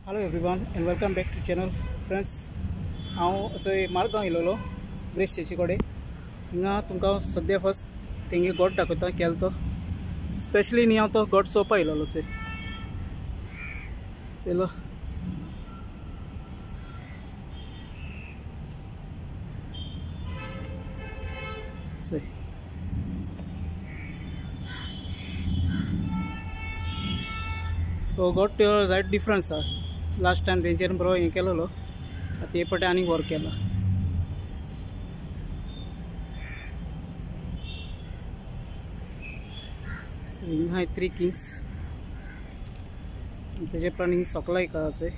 Hello everyone and welcome back to channel. Friends, हांव चोय Margao येयलेलो grace चर्ची कडेन. हिंगा तुमकां सद्या फर्स्ट तेंगे गोट दाखयता केलो तो स्पेशली न्ही हांव तो गोट चोवपा येयलेलो चोय. चलो चोय सो गोट जायत डिफरन्स आसा. लास्ट टायम तेंचेर बरो हें केलेलो, आतां हे पटे आनीक वर्क केला. सो हिंगा थ्री किंग्स तेजे उपरांत हिंग सोकला एक आसा चोय.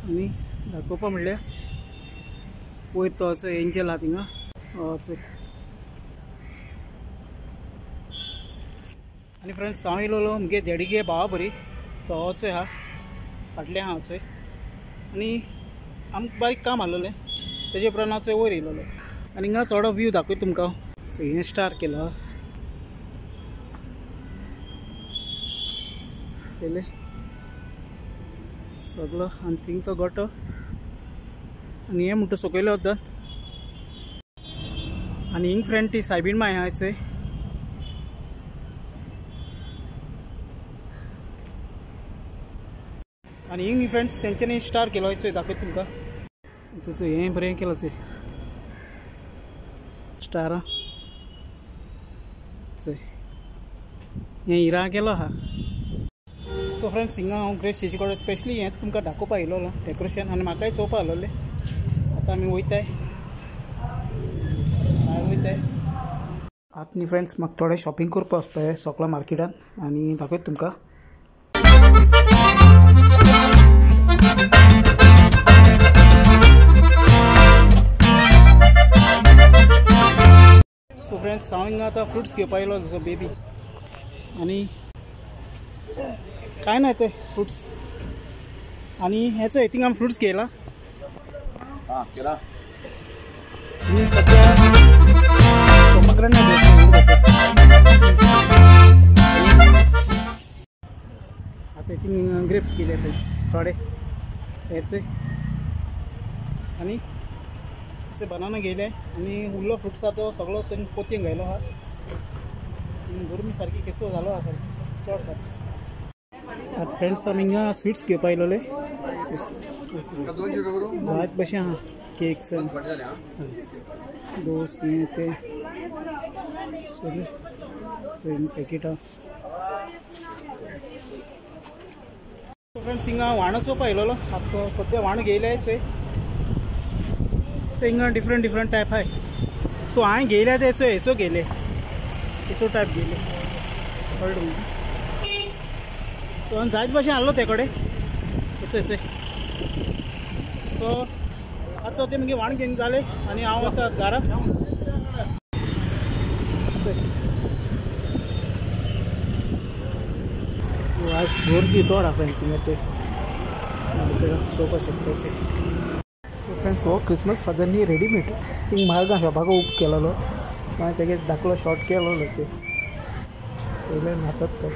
आनी दाखोवपा म्हणल्यार वयर तो असो एंजल आहा थिंगा चोय. आनी फ्रेंड्स, हांव येयलेलो मुगे देडगे भावा बरी, तो चोय आहा फाटल्यान आहा चोय. आनी आमकां बारीक काम आहलोलें तेजे उपरांत हांव चोय वयर येयलेलो. आनी हिंगा चोडो व्यू दाखयता तुमकां. हें स्टार केला चोयलें सगलो. आनी थिंग तो गोटो आनी हें म्हणटा सकयलो वता. आनी हिंग फ्रेंड ती सायबीण माय आहा चोय. आनी हिंग फ्रेंड्स तेंच्यांनी स्टार केलो चोय, दाखयता तुमकां. चोय हें बरें केलां चोय स्टारां चोय, हें हिरा केलो आहा. सो फ्रेंड्स, हिंगा हांव ग्रेस चर्ची कडेन स्पेशली हें तुमकां दाखोवपा येयलेलो डेकोरेशन आनी म्हाकाय चोवपा आहलोलें. आतां आमी वयताय भायर वयताय. आतां न्ही फ्रेंड्स, म्हाका थोडें शॉपिंग करपा वचपा जाय सोकला मार्केटान आनी दाखयता तुमकां. सो फ्रेंड्स, हांव हिंगा आतां फ्रुट्स घेवपा येयलो जसो बेबी. आनी कांय ना ते फ्रुट्स. आनी हेचो थिंग आमी फ्रुट्स घेयला. सद्या आतां थिंग ग्रेप्स केले फ्रेंड्स थोडे हेचे. आनी बनाना घेयले आनी उरलो फ्रुट्स आहा तो सगळो तेणी पोतयेन घायलो आहा. गरमी सारकी केसो जालो आहा सारकी चड सारकी. आतां फ्रेंड्स, आमी हिंगा स्विट्स घेवपा येयलेले. जायत भशेन आहा केक्स दोस हें तें चोय चोय पॅकेटां. फ्रेंड्स, हिंगा वाणो चोवपा येयलेलो. आतां सद्या वाणो घेयले चोय. हिंगा डिफरंट डिफरंट टायप आहाय. सो हांवें घेयल्या ते चोय हेसो घेयले, हेसो टायप घेयले कळ्ळें तुमकां. सो आनी जायत भशेन आहलो ते कडेन हेचो हेचो. सो आतां ते मुगे वाण घेवन जाले आनी हांव वता घरा. सो आज गर्दी चड आहा फ्रेंड्स हिंगा चोय चोवपाक शकता चोय. सो फ्रेंड्स, हो क्रिसमस फादर न्ही रेडीमेड थिंग मारगांव शॉपाक उब केलेलो. सो हांवें तेगे धाकलो शॉर्ट केलेलो चोय, पयले नाचत तो.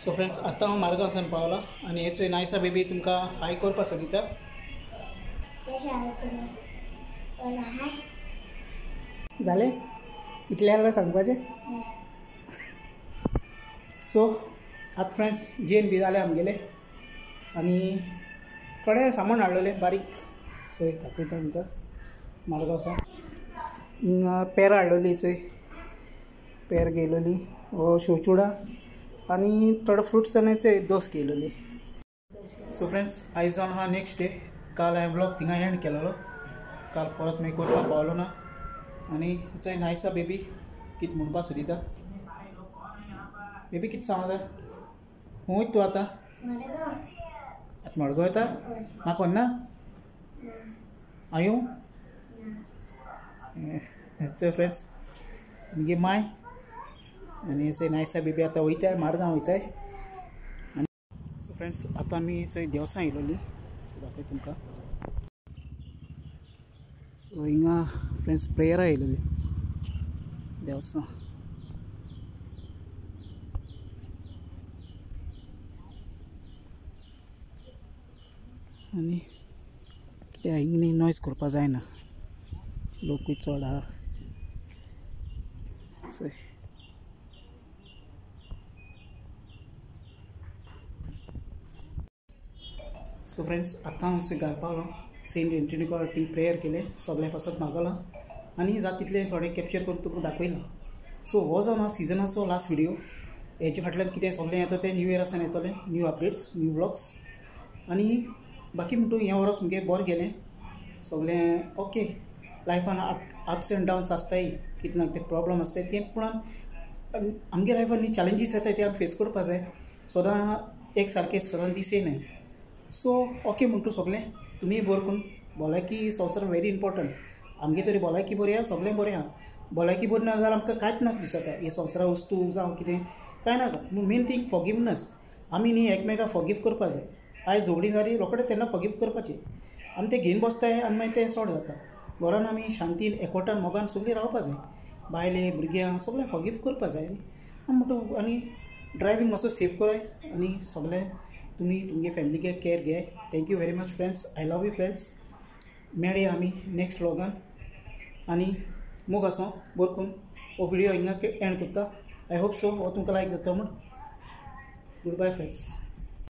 सो फ्रेंड्स, आतां हांव मारगांव सावन पावला आनी हे चोय नायसा बेबी तुमकां हाय करपा सोदिता. जालें इतलें जाल्यार सांगपाचें. सो आतां फ्रेंड्स, जेन बी जालें आमगेलें आनी थोडें सामान हाडलेलें बारीक. चोय दाखयता तुमकां मारगांव सावन. हिंगा पेरां हाडलेली चोय, पेर घेयलेली, हो शोचुडा आनी थोडे फ्रुट्स आनी चोय दोस घेयलेली. सो फ्रेंड्स, आयज जावन आहा नेक्स्ट डे. काल हांवें ब्लॉग थिंगा एंड केलेलो, काल परत मागीर करपाक पावलो ना. आनी चोय नायसा बेबी कितें म्हणपा सोदिता. बेबी कितें सांगता? खंय वयता तूं आतां? आतां मडगांव वयता? म्हाका व्हरना? आयो चोय फ्रेंड्स, मुगे माय आनी चोय नायसा बेबी आतां वयताय मारगांव वयताय. आनी सो फ्रेंड्स, आतां आमी चोय देवसां येयलोली. सो दाखयता तुमकां. सो हिंगा फ्रेंड्स प्रेयरा येयलोली देवसां. आनी कित्याक हिंगा नॉयज करपा जायना, लोकूय चड आहा. सो फ्रेंड्स आतां हांव घरा पावलो, सेंट एंटनी थिंग प्रेयर केलें, सगळ्या पासत मागलां आनी जाता तितलें थोडें कॅप्चर करून तुमकां दाखयलां. सो हो जावन आहा सिजनाचो लास्ट व्हिडियो. हेचे फाटल्यान कितें सगळें येता तें न्यू इयर आसान येतलें, न्यू अपडेट्स, न्यू व्लॉग्स. आनी बाकी म्हणटू हें वर्स मुगे बरें गेलें, सगळें ओके. लायफान अप्स एंड डावन्स आसताय, कितें ना कितें प्रॉब्लम आसताय तें, पूण आमगे लायफान न्ही चॅलेंजीस येताय ते आमी फेस करपा जाय, सदां एक सारकें सदां दीस येनाय. सो ओके म्हणटू सगळें तुमी बरें करून भलायकी संवसार व्हेरी इम्पॉर्टंट. आमगे तरी भलायकी बरी आहा, सगळें बरें आहा. भलायकी बरी ना जाल्यार आमकां कांयच नाका दिसता, हे संवसारा वस्तू जावं कितें कांय नाका. मेन थींग फॉरगिवनस, आमी न्ही एकमेकाक फॉरगीव करपा जाय. आयज झगडीं जाली रोखडें तेन्ना फॉरगीव करपाचें, आमी तें घेवन बसताय आनी मागीर तें सॉर्ट जाता. घरान आमी शांतीन एकवटान मोगान सगळीं रावपा जाय, बायले भुरग्यांक सगळें फॉरगीव करपा जाय. आनी म्हणटा आनी ड्रायवींग मातसो सेफ कराय आनी सगळें तुमी तुमगे फॅमिलीक केअर घे. Thank you very much friends, I love you friends. मेळया आमी नेक्स्ट व्लॉगान आनी मोग आसो बरें करून हो व्हिडियो हिंगा एंड करता. I hope so हो तुमकां लायक जाता म्हूण. Good bye friends.